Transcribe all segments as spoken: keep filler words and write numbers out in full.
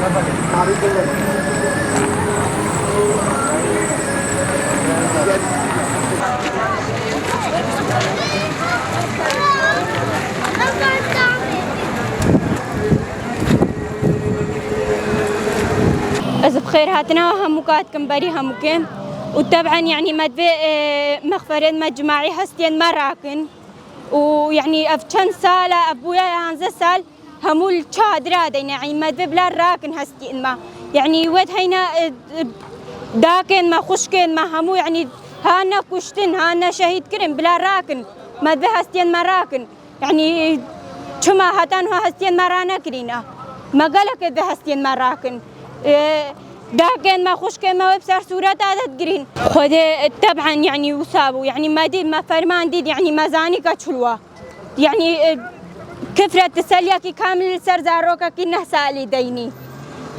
Ez bi xêr hatina hemûka dikim berî hemûkê. Û teb'en, yanî, me divê, e, mexferên me cimaî hestiyên me rakin. Û, yanî, ev çend sal e, ev bûye yanzdeh sal, hemû li çadira de ne, yanî, me divê bila rakin hestiyên me. Yanî, wed heyne, e, e, dakên me, xwişkên me, hemû, yanî, hane kuştin, hane şehîd kirin, bila rakin. Me divê hestiyên me rakin. Yanî, çima heta niha hestiyên me ranekirîne? Me gelekê divê hestiyên me rakin. E, dakên me, xwişkên me wê bi ser sûreta de digirîn. Xwedê, e, teb'en, yanî, wisa bû. Yanî, me dît, me ferman dît, yanî, me zanî ke çi wa. Yanî, e, kifre teselyekî kamil li ser zarokekî neh salî deynî.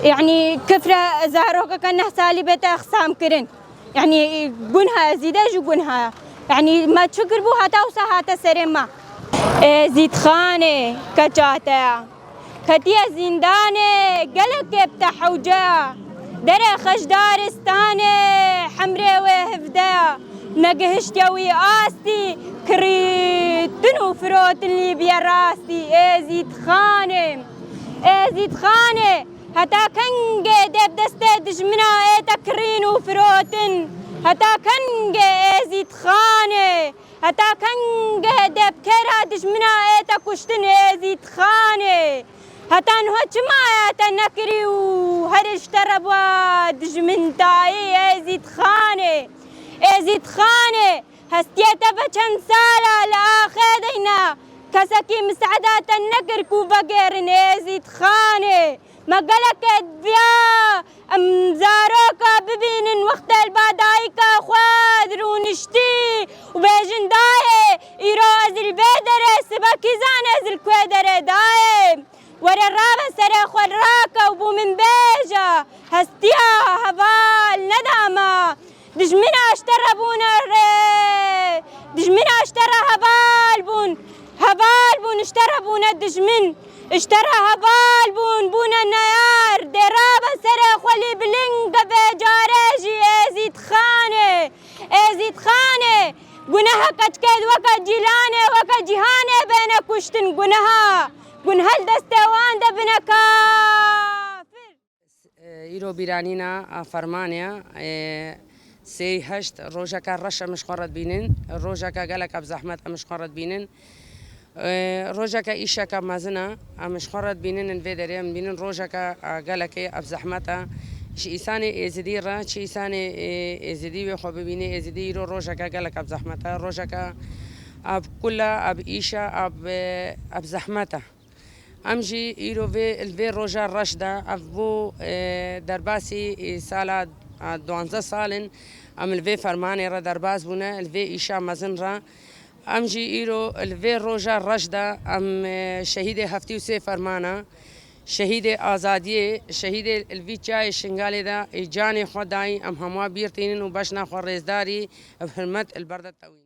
Yanî, kifre zarokeke neh salî bête exsam kirin. Yanî, gunha Êzîdê jî gunha ye. Yanî, me çi kiribû heta wisa hate serê me. Êzîdxanê keça te ya. Ketiye zîndanê, gelekê bi te hewce ya. Derê xeş daristanê, hemrê wê hevde ya. Negihiştiye wî astî, kirîtin û firotin lîbiye rastî. Êzîdxanê, Êzîdxanê, heta kengê dê bi destê dijmina ê te kirîn û firotin? Heta kengê, Êzîdxanê? Heta kengê dê bi kêra dijmina ê te kuştin, Êzîdxanê? Heta niha çima ya te nekirî û her ji te re bû dijmin tayî, Êzîdxanê? Êzîdxanê, hestiyê te ve çend sal e li axê de ne. Kesekî misada te nekir ku vegêrin, Êzîdxanê. Me gelekê diviya em zaroka bibînin, wextê li ba dayika xwe dirûniştî û bêjin, dayê, îro ez li vê derê, sibe kî zane ez li ku derê, dayê. Were rabe serê xwe rake û bo min bêje, hestiya heval neda me. Dijmina ji te re bûne rê, dijmina ji te re heval bûn, heval bûn, ji te re bûne dijmin, ji te re heval bûn, bûne neyar, dê rabe serê xwe lî bi ling e vê carê jî, Êzîdxanê, Êzîdxanê, guneheke çikê weke Cîlanê, weke Cîhanê bêne kuştin, guneha, guneha li destê wan de bine kafir. Îro bîranîna a fermanê ya, e, sêy heşt, rojeke reş em ji xwe re dibînin, rojeke gelek bi zehmet em ji xwe re dibînin. E, rojeke îşeke mezin e, em ji xwe re dibînin, li vê derê em dibînin rojeke, e, gelekê bi zehmet e. Ji îsanê Êzidî re, çi îsanê, e, Êzidî wê xwe bibîne, Êzidî îro rojeke gelek bi zehmet e, rojeke bi kul e, bi îş e, bi, e, bi zehmet e. Em jî îro vê, li vê roja reş de, ev bû, e, derbasî, e, sala, e, duwazdeh sal in, em li vê fermanê re derbas bûne, li vê îşa mezin re. Em jî îro li vê roja reş de, em, e, şehîdê heftê û sê fermana, şehîdê azadiyê, şehîdê li vî çiyayê Şingalê de, e, canê xwe dayî, em hemû bîr tînin û beşna xwe rêzdarî, bi hurmet li ber de tewîn.